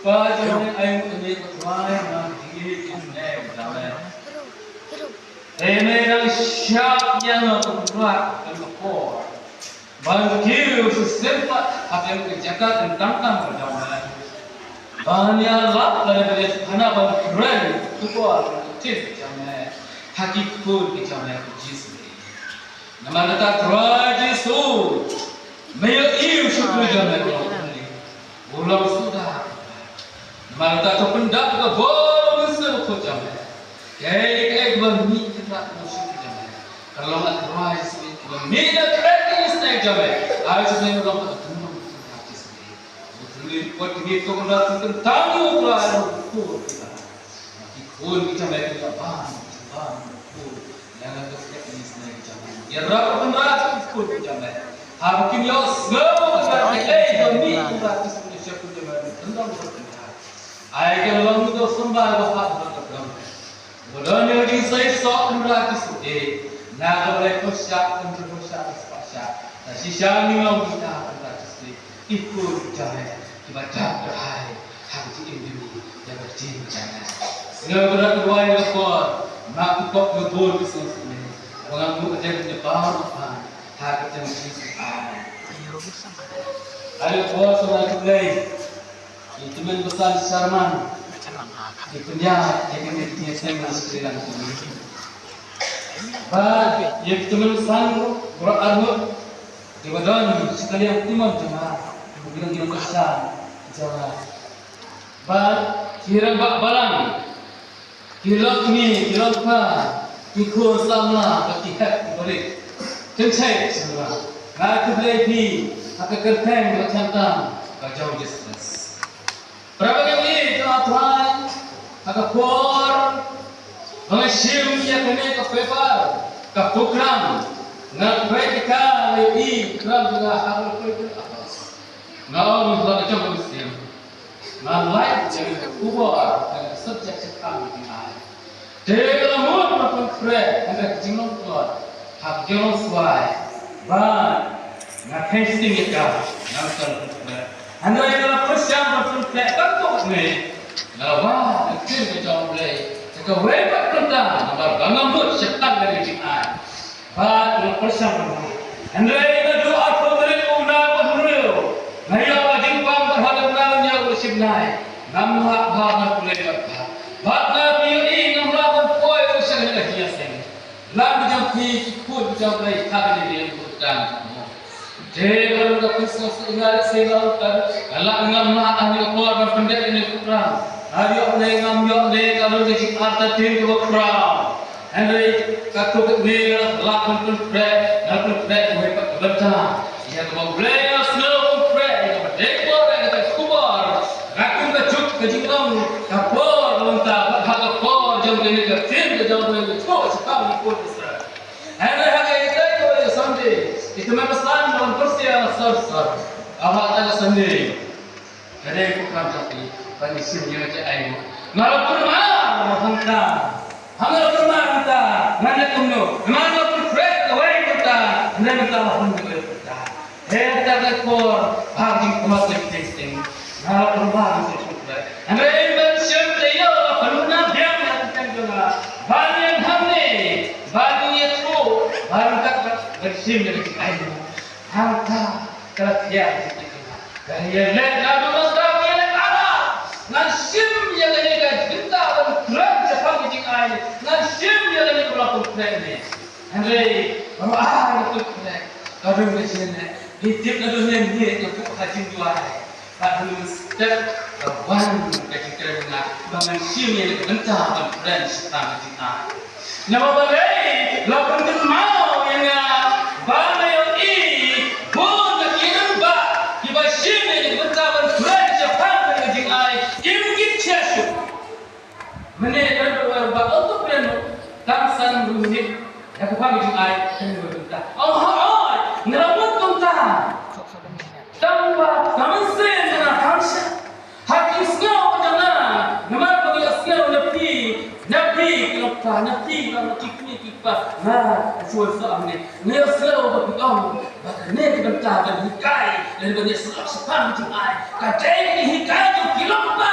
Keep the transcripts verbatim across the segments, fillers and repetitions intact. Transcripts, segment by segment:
Ba jong me ai ngut me ko Trai na ki ki ne jong me. Te me dang shah ïa nga ko Trai ka por. Ban kiew shisien pat ha ka jaka ka tang tang ka jong me. Ban ïalap lane ban ïa khana ban kren tu ko ka tip jong me. Ha ki khun ki jong me ko Jisu. Namar kata Trai Jisu. Me ïohi u shakri jong me ko. U long suda. Namar kata to pyndap ka bor u Mynsiem Bakhuid jong me. Kaei kaei kaba mih na ka bor u Mynsiem jong me. Ka long ka Trai Jisu kaba mih na ka bor u Mynsiem jong me. Ai Jisu me long ka bor u Mynsiem jong me. U Trai Jisu. Wat kini to kena tu tentang u Trai Jisu. Ki khun ki jong me ki ban, ki ban, ki khun. Ïa nga ka step ni sne ki jong me. Ïa rap ka bynta ki khun ki jong me. Haba kin ïohsngew ka bynta ki ei ka mi ka bynta ki khun ki jong me. Tendang ka bynta. Ai ka long ka sembah ka hap ka bynta. Ba don ïa ka jingsai sok ka bynta ki khun. Na ka balei pyrshah, ka bynta pyrshah, ka spah shah. Ta shisha ni long ka bynta ki khun. Ki khun ki jong me. Kiba dap da ai. Ha ka jingim jong ngi ïa ka ktien ka jong me. Sngewbha da ka duwai ka por, ma ki pop ka bun ki sngewsih me. Ba ngam buh ka dem ïa ba ma pan ha ka kyrteng Jisu. Amen. Ai ka por sa na ka Blei. Ki tymmen basan Sharman ki pynïaid ïa kane ka ktien seng na Sri Lanka. Ba ïa ki tymmen basan ruh arngut kiba don shi ka liang timon jong nga, ki nongïalam basan jong nga. Bad ki rangbah balang, ki longkmie, ki longkpa, ki khun samla, bad ki hep, ki barit. Kynshai sngewbha. Nga khublei ïa phi ha ka kyrteng kaba khamtam ka jong u Jisu Khrist. Para bangeit jong U Trai, ha ka por ba nga shim ïa kane ka paper, ka program, nga pyrkhat ïa i program jong nga ha ka por. Nga ong ha ka jong ka mynsiem. Nga like jong ka khubor, ka subject shaphang jingaiñ. Te ka la mut ban pynkhreh ha ka jinglong tlot, ha ka jinglong swai. Bad nga kheiñ sting ïa ka, nga la pynkhreh. Hynrei nga la pyrshang ban pynkhreh katto katne. Nga la wad ka ktien ka jong U Blei, sa kawei pat kynta, namar ba nga mut shaphang ka jingaiñ. Bad nga pyrshang ban mut. Hynrei naduh arphew tarik u bnai ba hynriew, nga ïoh ka jingpang bad ha ka bnai u ñiew u shipnai. Ngam lah bha ban pule bad bha. Bad nga phi ïohi ngam lah ban poi ruh sha kane ka jingïaseng. Lem bad jong phi ki khun ki jong U Blei ha kane ka ïing ka bteng. Te ka ruh ka pynslem sa ïa nga ruh sa ïa nga ruh ka ruh. Nga lah ngam lah ha kane ka por ban pyndep ïa kane ka program. Nga ïoh ne ngam ïoh ne ka ruh ka jingartatien kaba khraw. Hynrei katto katne nga la lah ban pynkhreh, nga la pynkhreh kawei pat ka bynta. Ïa kaba U Blei u la sngew pynkhreh ïa kaba dei por ïa kata ka khubor. Katkum ka juk ka jinglong ka por ka bynta bad ha ka por jong kane ka ktien ka jong U Blei ka thoh shaphang ki khun Israel. Hynrei ha kata ka Sunday, ita me pasan ban pyrshah sor sor. Aba kata ka Sunday. Ka dei program jong phi, ban ïa shim ïa ka jingaiñ. Nga la pynmar hangta. Nga la pynmar hangta. Nga la kumno. Nga la pynphreh kawei hangta. Nga la pynmar kawei hangta. Hynda ka por, ha jingkmen ka jingteng. Nga la pynmar hangta pynphreh. Hynrei ban shim te ïoh la pynmar biang ïa ka jingteng jong nga. Ban ïa hangne, ban ïathuh, ban kat ban shim ïa ka jingaiñ. Hangta ka la thiah ka jingteng jong nga. Ka ïaleh naduh mynta ka ïaleh arap. Ngan shim ïa kane ka bynta ban kren shaphang ka jingaiñ. Ngan shim ïa kane ka bynta ban kren ne. Hynrei baroh ar ka kren ka don ka jingïaleh. Ngi tip naduh mynne ngi ïa buh ha jingduwai. Bad ha mynstep ka wan ka jingkren jong nga ba ngan shim ïa ka bynta ban kren shaphang ka jingaiñ. Namar balei la pynkynmaw ïa nga ba nga ïohi bun na ki rangbah kiba shim ïa ka bynta ban kren shaphang ka jingaiñ im kit sha shuh. Mynne ka rangbah ba ong to kren tang san minit ïa ka bynta jingaiñ ka bynta. Oh hooid, nga la mut kumta. Tang ba ka mynsiem jong nga kham shah. Ha ki sngew jong nga, namar ba ngi sngew na phi, na phi ki lypa, na phi ki kmie ki kpa, nga shuwa sa ne. Ngi sngew ba phi ong ba kane ka bynta ban hikai, lane ban ïasyllok shaphang jingaiñ. Ka dei ka hikai jong ki lypa.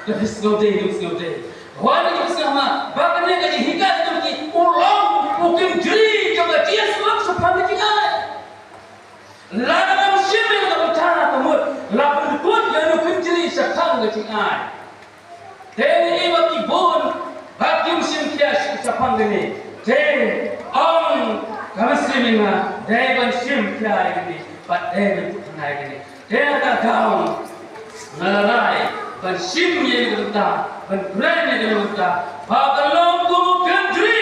Ka phi sngewdei, phi sngewdei. Wan ki phi sngewma, ba kane ka jinghikai jong ki, u long u kynjri jong ka jingïasyllok shaphang ka jingai. Lada ngam shim ïa ka bynta ka mut, la pynkut ïa u kynjri shaphang ka jingai. Te ngi i ba ki bun, ba kim shim khia shaphang kane. Te ong ka mynsiem ïa nga, dei ban shim khia ïa kane, bad dei ban kut ïa kane. Te na ka daw nga la rai ban shim ïa ka bynta, ban kren ïa ka bynta ba ka long kum u kynjri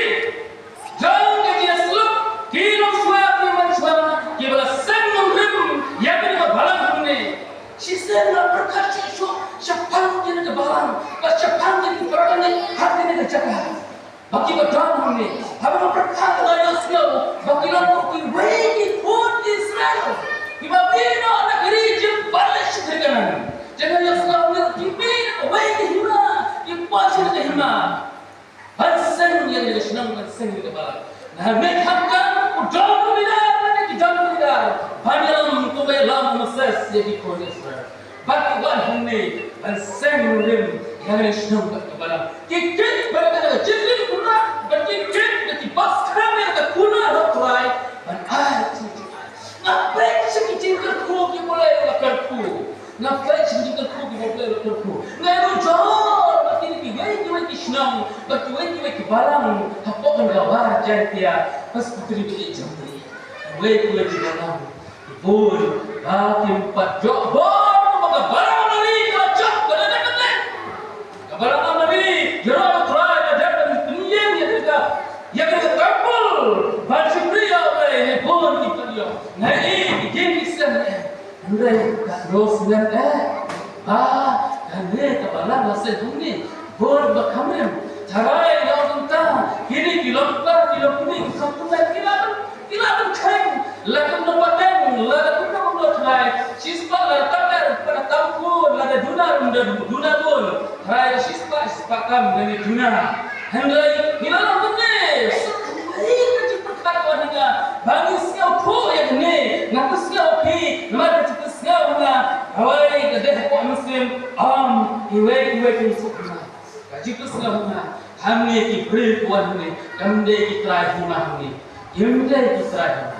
jong ka jingïasyllok. Ki longshuwa, ki mansuwa, kiba la seng nongrim ïa kane ka balang hangne. Shisien la pyrkhat shuh shuh shaphang kane ka balang bad shaphang kane ka pyrkhat ha kane ka jaka. Ba kiba don hangne, haba nga pyrkhat nga ïohsngew ba ki long kum kiwei ki khun Israel kiba mih noh na ka ri jingpynleit sha ka ri Kanaan. Te nga ïohsngew hangne ki mih na kawei ka hima, ki poi sha ka hima ban seng ïa ka shnong, ban seng ïa ka balang. Nga ngeit ha ka, u don u leader, lane ki don u leader ban ïalam kumba ïalam u Moses ïa ki khun Israel. Bad ki wan hangne ban seng nongrim ïa kane ka shnong bad ka balang. Ki kit bad ka jingkit kumba, bad ki kit bad ki bas kram ïa ka kuna Rob Trai ban ai. Nga peit sha ki jingkyrkhu kiba U Blei u la kyrkhu. Nga peit sha ki jingkyrkhu kiba U Blei u la kyrkhu. Nga ïoh jor ba kine kiwei kiwei ki shnong, ba kiwei kiwei ki balang hapoh ka War Jaintia, Presbytery ba ïeit jong ngi. Kiwei kiwei ki balang. Bun ba kim pat ïoh bor ba ka balang Mari ka la jop ka la dep ka dep. Ka balang Mari, ïaroh U Trai ka dep ka pynïeng ïa ka, ïa ka temple ban shakri ïa U Blei, ne bun kim pat ïoh. Nga i ki jing ki sem eh. Hynrei ka doh snem eh. Ba kane ka balang la seng hangne. Bun ba kham rim. Tharai ïa u kumta kine ki longkpa ki longkmie ki kham kumne ki la ban Ki la ban kheiñ, la kum nongpateng, la kum nongpateng. Shispah la tam er, pat tam khun, la da duna, rum da duna bun. Tharai shispah, shispah tam, da ngi duna. Hynrei ngi la long kumne. Hei, ka jingpyrkhat ka wan ha nga ba ngi sngewthuh ïa kane. Nga phi sngewthuh, namar ka jingpynsngew nga. Hawei ka dei hapoh mynsiem, ym, iwei iwei ki suk nga. Ka jingpynsngew nga. Hangne ki briew ki wan hangne, kam dei ki trai hima hangne. Kim dei ki trai hima.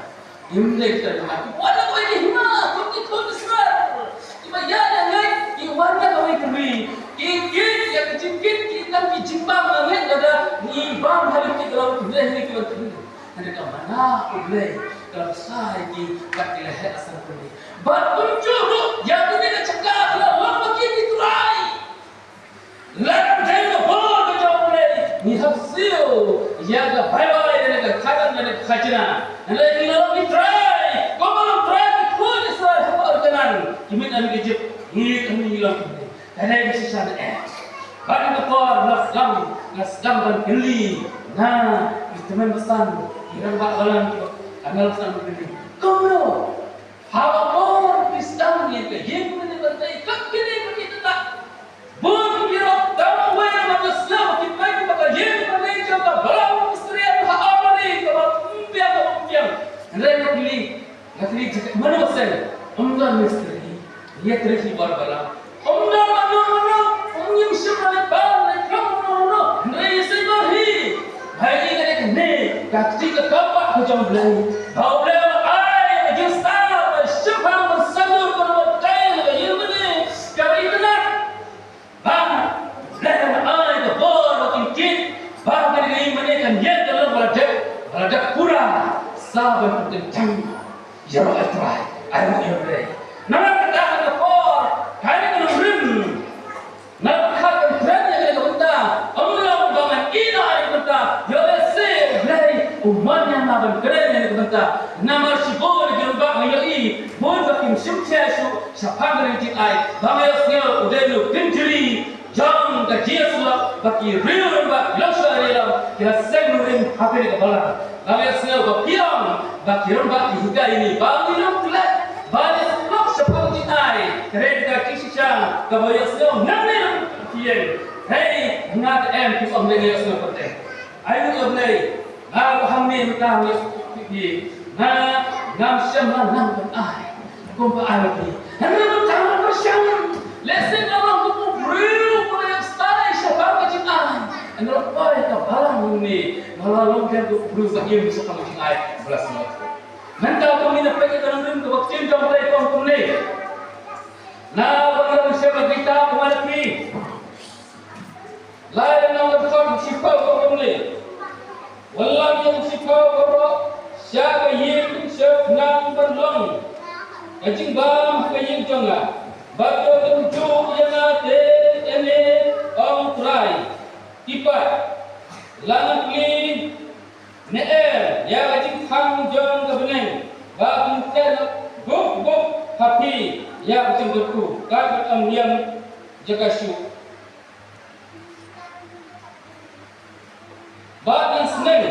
Kim dei ki trai hima. Ki wan na kawei ka hima, kum ki khun Israel. Kiba ïaid ïa ngeit, ki wan na kawei ka ri. Ki kit ïa ki jingkit, ki tang ki jingbam ïa ngeit lada ngi bam ha ki, ki long ki briew, ki long ki briew. Hynrei ka mana U Blei ka la bsa ïa ki bad ki la heh asam kane. Bad kumjuh ruh ïa kane ka jaka ka la long ba ki ki trai. Lada dei ka bor ka jong U Blei, ngi hap siew ïa ka baibai lane ka khadar lane ka khajna. Lane ngi la long ki trai, kumba long trai ki khun Israel hapoh ka ri Kanaan. Ki mih na Ijipt, ngi, ngi long ki trai. Ka dei ka shisha ne em? Bad ka por nga sdang, nga sdang ban kylli na ki tymmen basan, ki rangbah balang, ki, nga la sdang ban kylli. Kumno? Haba por ki sdang ïa ka ïing mane ban tei, kat kine kat kine kat. Bun ki rok tang wei na ka sla ki pai ba ka ïing mane jong ka balang Israel ha Amari kaba ym biang kaba ym biang. Hynrei nga kylli, nga kylli jingkylli mano ba seng, ym don mistri, ïa trei hi bor balang. Ym don mano mano, ym ïoh shim mano ba, mano mano. Hynrei ïa sei bor hi. Hai ïa kane kane, ka kti ka kamba ka jong Blei. Ba U Blei ba ai ka jingstad ba shipang ba sadur ba ba tai ka ïa mane. Ka ri kane. Ba Blei ba ai ka bor ba kin kit. Ba ka ri mane kan ïa ka long ba dep, ba dep pura. Sa ba kin tang. Ïaroh ïa U Trai, ai ruh ïa U Blei. Namar kata ha ka por, kane ka nongrim. Nga la khat ban kren ïa kane ka bynta, ym long ba ngan ïehnoh ïa ka bynta, ïoh lehse U Blei u mon ïa nga ban kren ïa kane ka bynta. Namar shibun ki rangbah nga ïohi, bun ba kim shim khia shuh shaphang kane ka jingai, ba nga ïohsngew u dei u kynjri. Jong ka jingïasyllok ba ki riew rangbah ki longshuwa ri lam ki la seng nongrim ha kane ka balang. Nga ïohsngew ba ki ong ba ki rangbah ki hikai ïa ngi ba ngi long klet ba ngi long shaphang jingai. Kren ka jingshisha kaba ïohsngew nangne ruh ki ïeng. Hei, nga te em ki ong ba ngi ïohsngew kyrteng. Ai ngi ïoh Blei. Nga ruh hangne mynta nga ïoh phi. Nga ngam shym la nang ban ai. Kumba ai phi. Hynrei mynta nga pyrshang. Lehse nga long kum u briew ba Oi, ka balang hangne, nga la long kum u briew ba im sha ka jingïeit ba la sngewthuh. Mynta kumne nga peit ïa ka nongrim kaba ktien jong U Blei ka ong kumne. Na ba ngi la shem ha kita ba Malaki. Lai na ngan khot shiphew ka ong kumne. Wallam ïa u shiphew baroh sha ka ïing sha nang ban long ka jingbam ha ka ïing jong nga. Bad to tynjuh ïa nga te, kane ong Trai. Ki paid, la ngan plie ne em ïa ka jingkhang jong ka bneng, ba kin kren gup gup ha phi ïa ka jingkyrkhu, kat ban ym niam jaka shuh. Ba kin sneng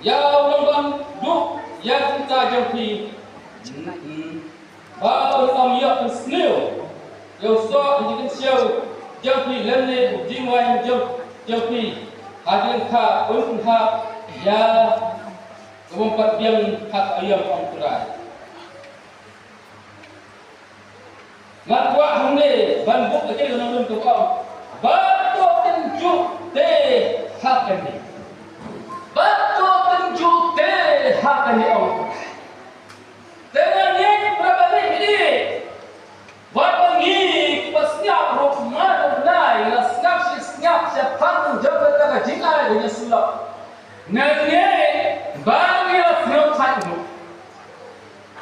ïa u nongbam duh ïa ka bynta jong phi. Ba un ym ïoh pynsniew ïa u soh jingkynshew jong phi lymne u jingwain jong, jong phi. Hadien kata un pynhap ïa ka bym pat biang ha ka aïom, ong Trai. Nga kwah hangne ban buh ïa ka nongrim kaba ong, ba to tynjuh te ha kane. Ba to tynjuh te ha kane, ong. Te nga ngeit para bangeit, wat ba ngi kiba sngap ruh, nga dang nai la sngap shi sngap shaphang jong kata ka jingai ba ngi sngap. Nga ngeit ba ngi la sngewthuh ruh.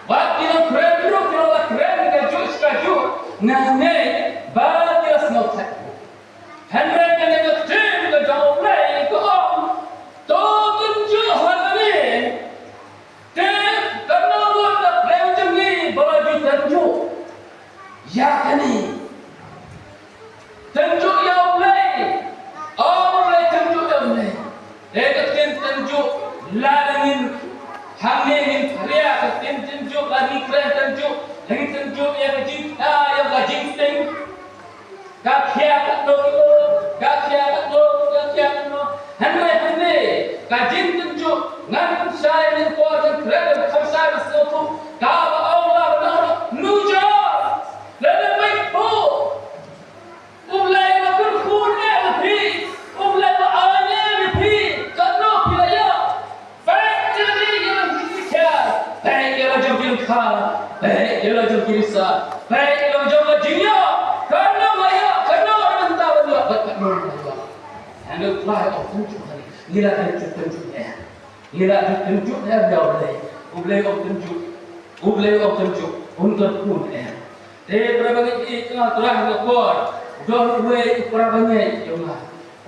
Wat ki nongkren ruh ki la kren kajuh kajuh, nga ngeit ba ki la sngewthuh. Hynrei kane ka ktien ka jong U Blei ka ong, to tynjuh ha kane. Te kano ruh ka pyrshah jong ngi ba la ju tynjuh ïa kane. Tynjuh ïa U Blei. O U Blei, tynjuh ïa U Blei. Te ka ktien tynjuh, lada ngin, hangne ngin pyrshah ka ktien tynjuh, lada ngin kren tynjuh, lada ngin tynjuh ïa ka jing, ah, ïa ka jingtieng. Ka khia katno, ka khia katno, ka khia katno. Hynrei, hynrei ka jingtynjuh ngan pynshai, ngan por, ngan kren, ngan pynshai, ngan sngewthuh. Kaba ong la, ba ong la, nujor. Lada peit phuh. U Blei u la kyrkhu ne ïa phi, U Blei u la ai ne ïa phi, katno phi la ïoh. Peit ïa la jong ki lyngkha, peit ïa la jong ki lyngkha, peit ïa la jong ki lyngkha, peit ïa la jong ka jingïoh, katno nga ïoh, katno nga mynta ban ïoh, bad katno nga ïoh. Hynrei U Blei u tynjuh hangne, ngi la dei tynjuh ne. Ngi la dei tynjuh ne ïa U Blei. U Blei u tynjuh. U Blei u tynjuh. Un kyrkhu ne. Te para bangeit, ïa nga Trai nga kwah. Don uwei u para bangeit ïa nga.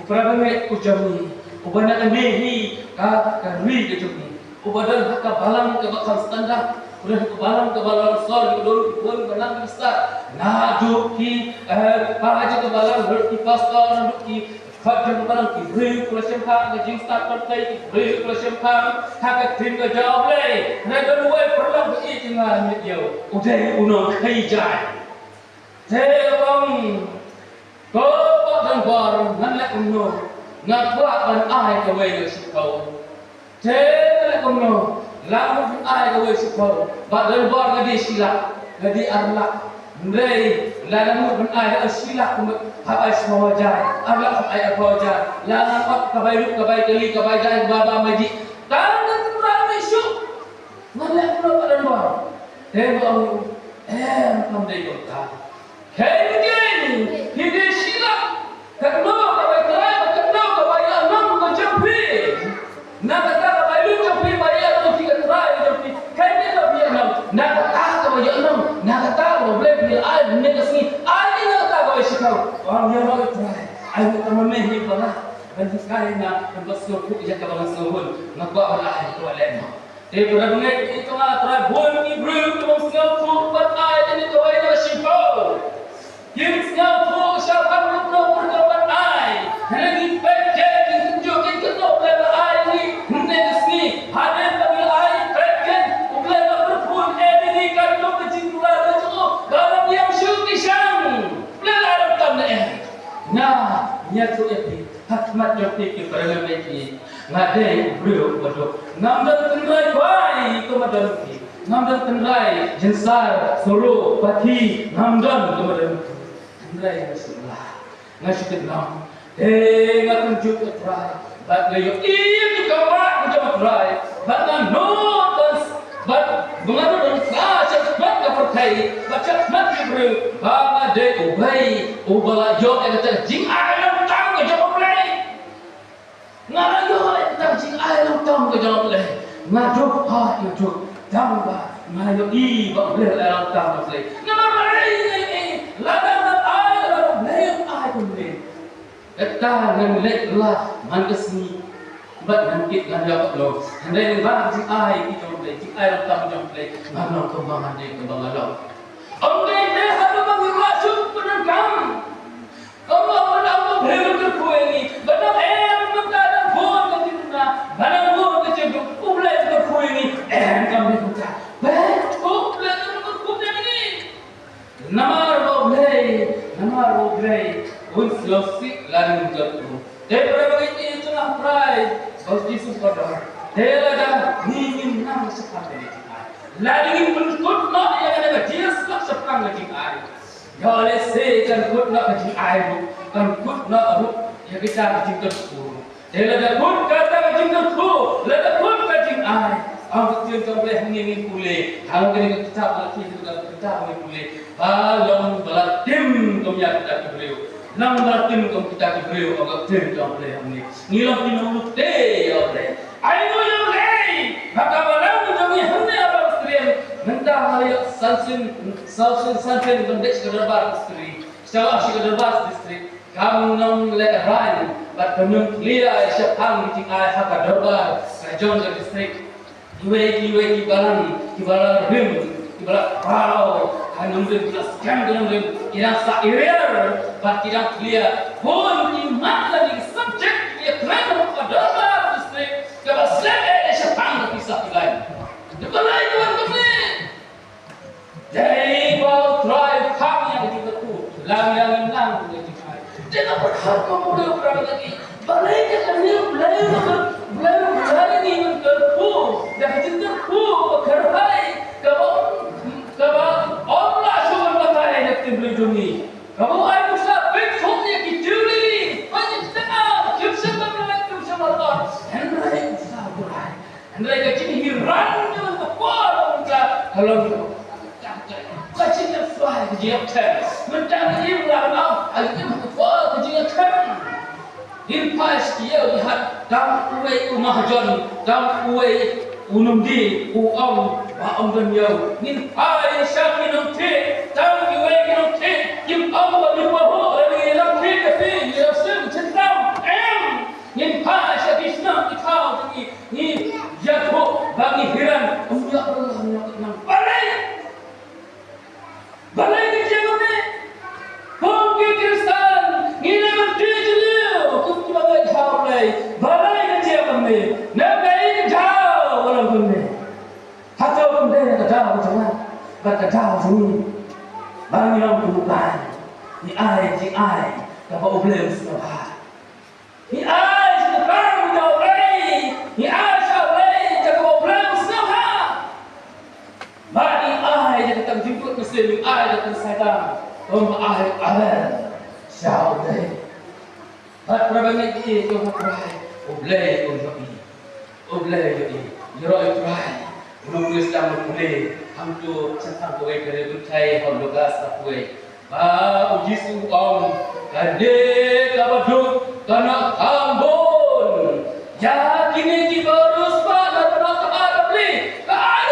U para bangeit u jong ngi. Uba na kane hi ka, ka ri ka jong ngi. Uba don ha ka balang kaba kham standard. Uba don ha ka balang kaba long sor, uba don, uba don balang kaba stad. Naduh ki, eh, pa jong ka balang, naduh ki pastor, naduh ki Khot jong ka balang, ki briew ki la shemphang ha ka jingstad pyrthei, ki briew ki la shemphang ha ka ktien ka jong U Blei. Hynrei don uwei u paralok ba ïeit jong nga, miet ïew, u dei u nongkheiñ jaiñ. Te u ong, ko Bah Donbor, ngan leh kumno, nga kwah ban ai kawei ka shiphew. Te leh kumno, la mut ban ai kawei shiphew, Bah Donbor, nga die shi lak, nga die ar lak. Hynrei lada mut ban ai shi lak, kumno hap ai shiphew hajar, ar lak hap ai arphew hajar. La ngan ot ka bai lut, ka bai kali, ka bai dai, ka bai bam, bai dih. Tang ka tynrai me shuh. Ngan leh kumno, Bah Donbor? Te ba ong, em, kam dei kumta. Kheiñ kein, phi die shi lak. Katno kaba trai, katno kaba ïoh nong ka jong phi. Na kata kaba lut jong phi ba ïoh nong phi, ka trai jong phi. Kheiñ kein ba phi ïoh nong. Na kata kaba ïoh nong, na kata kaba U Blei phi ai mynne ka sngi. Ai na kata kaba shiphew. Ong ïa nong, trai. Ai na kata mynne hi ba nga. Ban hikai na, ban sngewthuh ïa kaba nga sngewhun. Nga kwah ban ai, kwah leh nong. Te para bangeit, ïa nga Trai, bun ki briew ki bym sngewthuh ban ai ïa kane kawei ka shiphew. Kim sngewthuh shaphang kumno kumno ban ai. Hynrei ngi peit kein, ngi tynjuh kein katno U Blei u la ai ïa ngi. Hynne ka sngi, hadien ba ngi la ai, peit kein, U Blei u la pynphun ïa ngi katno ka jingduwai ka jong u. Ba ngim ïam shuh ki shang. U Blei u la ai ruh tam ne em. Nga, nga ïathuh ïa phi. Ha khmat jong phi ki para bangeit, nga dei u briew uba duk. Ngam don tynrai khwai kum ba don phi. Ngam don tynrai jynjar, suro, pathi, ngam don kum ba don phi. Tynrai nga shu lah. Nga shu tynrai. Te nga kynjuh ïa u Trai bad nga ïohi ïa ka bak ka jong u Trai bad nga nud ban, bad nga nud ban sah shakhmat ka pyrthei bad shakhmat ki briew ba nga dei uwei uba la ïoh ïa kata ka jingai long tam ka jong U Blei. Nga la ïoh ïa kata ka jingai long tam ka jong U Blei. Nga duk ha ïa duk tang ba nga ïohi ba U Blei la long tam U Blei. Nga la ïohi lada nga ai, lada U Blei u ai kumne. Kata ngan leit la man ka sngi bad ngan kit ngan ïoh noh. Hynrei ngan ba jingai ki jong U Blei, jingai long tam jong U Blei. Ngan long kumba ngan dei kumba nga long. Ong dei te haduh ba ngi la suk pyndonkam. Ong ong ong ong Blei u kyrkhu ïa ngi. Ba nang em mynta nang bun ka jingduna, ba nang bun ka jingduk. U Blei u kyrkhu ïa ngi. Em kam dei kumta. Ba U Blei u kyrkhu ïa ngi. Namar ba U Blei, namar ba U Blei un sngewsih lada ngim kyrkhu. Te para bangeit, ïa jong nga Trai ba U Jisu ka don. Te lada ngi ngim nang shaphang kane ka jingai, lada ngim pynkut noh ïa kane ka jingsngewsih shaphang ka jingai, ïa lehse kan kut noh ka jingai ruh, kan kut noh ruh ïa kita ka jingkyrkhu. Te lada kut kata ka jingkyrkhu, lada kut ka jingai, ong ka ktien jong U Blei hangne, ngin pule ha kane ka kitab Malaki, ka kitab, ngin pule ba long ba la tim kum ïa kita ki briew. Long ba la tim kum kita ki briew, ong ka ktien jong U Blei hangne. Ngi long ki nonglute ïa U Blei. Ai nguh ïa U Blei ba ka balang jong ngi hangne ha Balang Serian mynta ha la ïoh san sien, saw sien, san sien ban dei sha ka dorbar mistri, sha ka dorbar district. Kam nang lehraiñ bad kam nang khlieh shaphang ki jingai ha ka dorbar ka jong ka district. Kiwei kiwei ki balang kiba la rim, kiba la khraw ha nongrim, kiba la skhem ha nongrim, ki dang sah eriar bad ki dang khlieh. Bun ki mat lane ki subject ki ïakren ha ka dorbar district kaba slem eh shaphang ka pisa ki laiñ. Dei balei ka wan kumne? Dei ba U Trai u khang ïa ka jingkyrkhu, la ïa ngi nang ka jingai. Te nga pyrkhat kumno U Blei u khang ïa ngi. Balei ka kane U Blei u kyrkhu, U Blei u khang ïa ngi ban kyrkhu da ka jingkyrkhu ba kyrhai, kaba, kaba ym lah shuh ban batai da ka ktien Blei jong ngi. Kaba u ai pisa pynthut ïa ki tiew lili, ba ngi tnga, kim shym ban lait, kim shym ban lait. Hynrei u sa burai. Hynrei ka jinghiran jong ka por mynta ka long ka jingïasoh, ka jingïathem. Mynta ka im la ka long ka im ka por ka jingïathem. Ngin phai sha ki ïew ki hat, tang uwei u mahajon, tang uwei u nongdie u ong ba ym don ïew. Ngin phai sha ki nongthied, tang kiwei ki nongthied kim ong ba ngi pahuh lane ngi ïalam thied ïa phi, ngi ïalam sngewsih sngewsih. Em. Ngin phai sha ki shnong ki thaw jong ngi, ngi ïathuh ba ngi hiran, ym ïoh ba ngi ïoh nang. Balei? Balei ngi jia kumne? Kum ki Khristan ngi leh ban die jylliew kum kiba ngeit ha U Blei. Balei ngi jia kumne? Namar ka daw ka long kumne. Hato kam dei ka daw jong nga bad ka daw jong ngi ba ngi long kum U Blei, ngi ai jingai kaba U Blei u sngewbha? Ngi ai sha ka kam jong U Blei, ngi ai sha U Blei ïa kaba U Blei u sngewbha? Bad ngi ai ïa ka kam jingkut mynsiem, ngi ai ïa ka kam Saitan, kumba ai Abel sha U Blei. Bad para bangeit, ïa ka U Blei, U Blei u ïohi. U Blei u ïohi. Ïaroh ïa U Trai. U nongpynïasoh u pule hangto shaphang kawei ka dei u Trai ha u Lukas ka kawei. Ba u Jisu u ong, kane kaba duk ka nang kham bun. Ïa kine kiba riewspah na ka nang ka ai bapli, ka ai.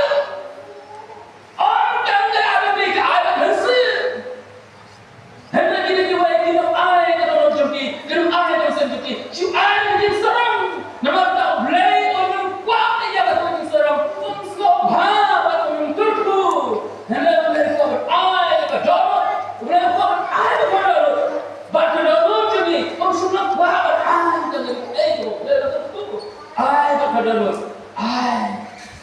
Ong tang ka ai bapli, ka ai bapli. Hynrei kine kiwei ki nang ai ka dohnud jong ki, ki nang ai ka mynsiem jong ki, ki ai ka jingsarong. Namar kata U Blei u ym kwah ïa ka jingsarong, um sngewbha bad um kyrkhu. Hynrei U Blei u kwah ban ai ka dohnud, U Blei u kwah ban ai ka dohnud. Bad ka dohnud jong ngi, um shym la kwah ban ai ka dohnud, eh, U Blei u kyrkhu. Ai bad ka dohnud, ai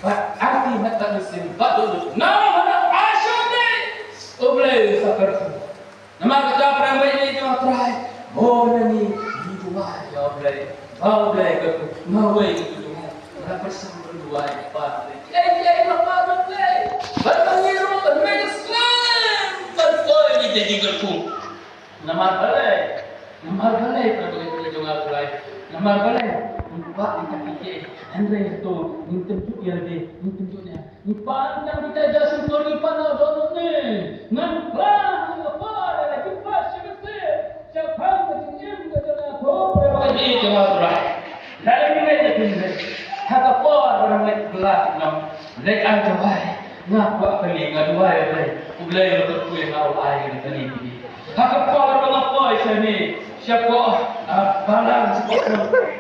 bad arti, bad bad mynsiem, bad dohnud. Namar hana ai shong dei U Blei u sa kyrkhu. Namar kata para bangeit, ïa jong U Trai, bun na ngi ngi duwai ïa U Blei, ba U Blei u kyrkhu. Nga wei nga duwai, nga la pyrshang ban duwai ba U Blei, kiei kiei ba U Blei, ba ngi ruh ban mih slem ban poi ïa ki jingkyrkhu. Namar balei? Namar balei para bangeit? Namar balei? Ngim pat ïa ka phi ki, hynrei to ngin tynjuh ïa lade, ngin tynjuh ïa. Ngi pan tang kita ja sumtur ngi pan na don ne. Ngan kla ngi ka por ïa la ki pa shi ka se. Sha phang ka jingim ka jong nga ko pre ba ka ji jong nga Trai. Lada ngi ngeit ïa phi ne. Ha ka por ba ngi ngeit kla nong. Leit ai jawai. Nga kwah kali nga duwai ïa U Blei. U Blei u la kyrkhu ïa nga u la ai ïa nga kali. Ha ka por ba nga poi shane, sha ko, ah, balang sha ko,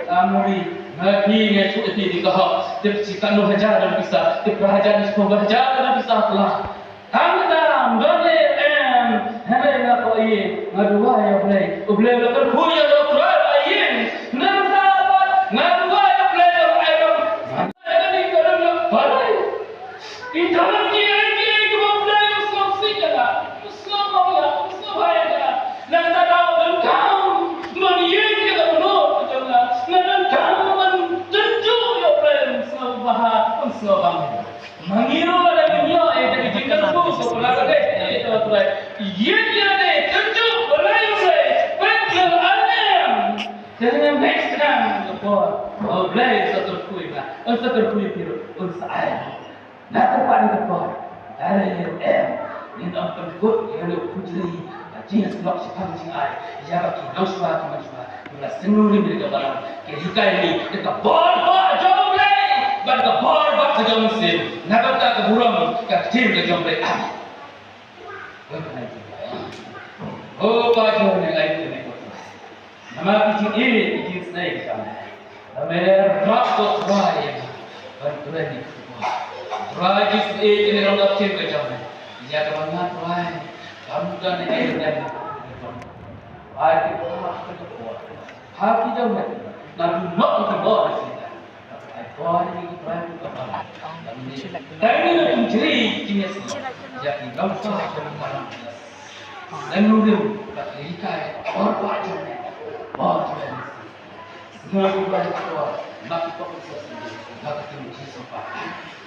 ah, muri, nga phi nga shu iti di ka hok, tip shi katno hajar dang pisa, tip phra hajar, shiphew hajar dang pisa pla. Hangta, nga don ne em, hynrei nga ko ïa, nga duwai ïa U Blei, U Blei u la kyrkhu ïa nga u Trai ïa, nangta pat, nga duwai ïa U Blei ïa, ai rom, nga duwai ïa U Blei ïa, balei. Ki don kiei kiei kiba U Blei u sngewsih ïa nga, u sngewbha ïa nga, u sngewbha ïa nga. Nangta daw donkam ban ïeng ïa ka dohnud ka jong nga. Nga donkam ban tynjuh ïa U Blei, u sngewbha, u sngewbha ïa nga. Ma ngi ruh lada ngin ïoh ïa ka jingkyrkhu sha U Blei, ïa ka Trai. Ïeng ïa lade, tynjuh, balei U Blei, pynjuh alem. Te next time ka por, U Blei un sa kyrkhu ïa nga, un sa kyrkhu ïa phi ruh, un sa ai. Na kata pat ka por, tang ïa u em, ngin ym pynkut ïa u khunjri, ka jingïasyllok shaphang jingai, ïa ba ki nongshwa ki nongshwa, ki la sngewrim ïa ka balang, ki hikai ïa ngi, ïa ka bor ba jong U Blei, bad ka bor ba ka jong u mynsiem, na kata ka burom, ka ktien ka jong U Blei. Amen. Oh, pa jong u ngi ai tu ne ko. Namar ki jingïeit ki jingsnei ki jam. Namar ïa rap ko Trai ïa nga ban trei ïa ka khubor. Trai ki jingïeit ki ne rap ka ktien ka jam. Ïa kaba nga Trai kam don ei ei. Ai ki khubor. Ha ki jong me. Na du nok ki bor ïa sida. Ai bor ïa ki Trai ki khubor. Tang ïa ki jingïeit. Ïa ki nongshwa ki nongshwa. Lem nongrim bad hikai bor ba jong me, bor jong me. Sngewbha ïa ka bor, ma ki pop sa sngewbha ka kyrteng Jisu Khrist.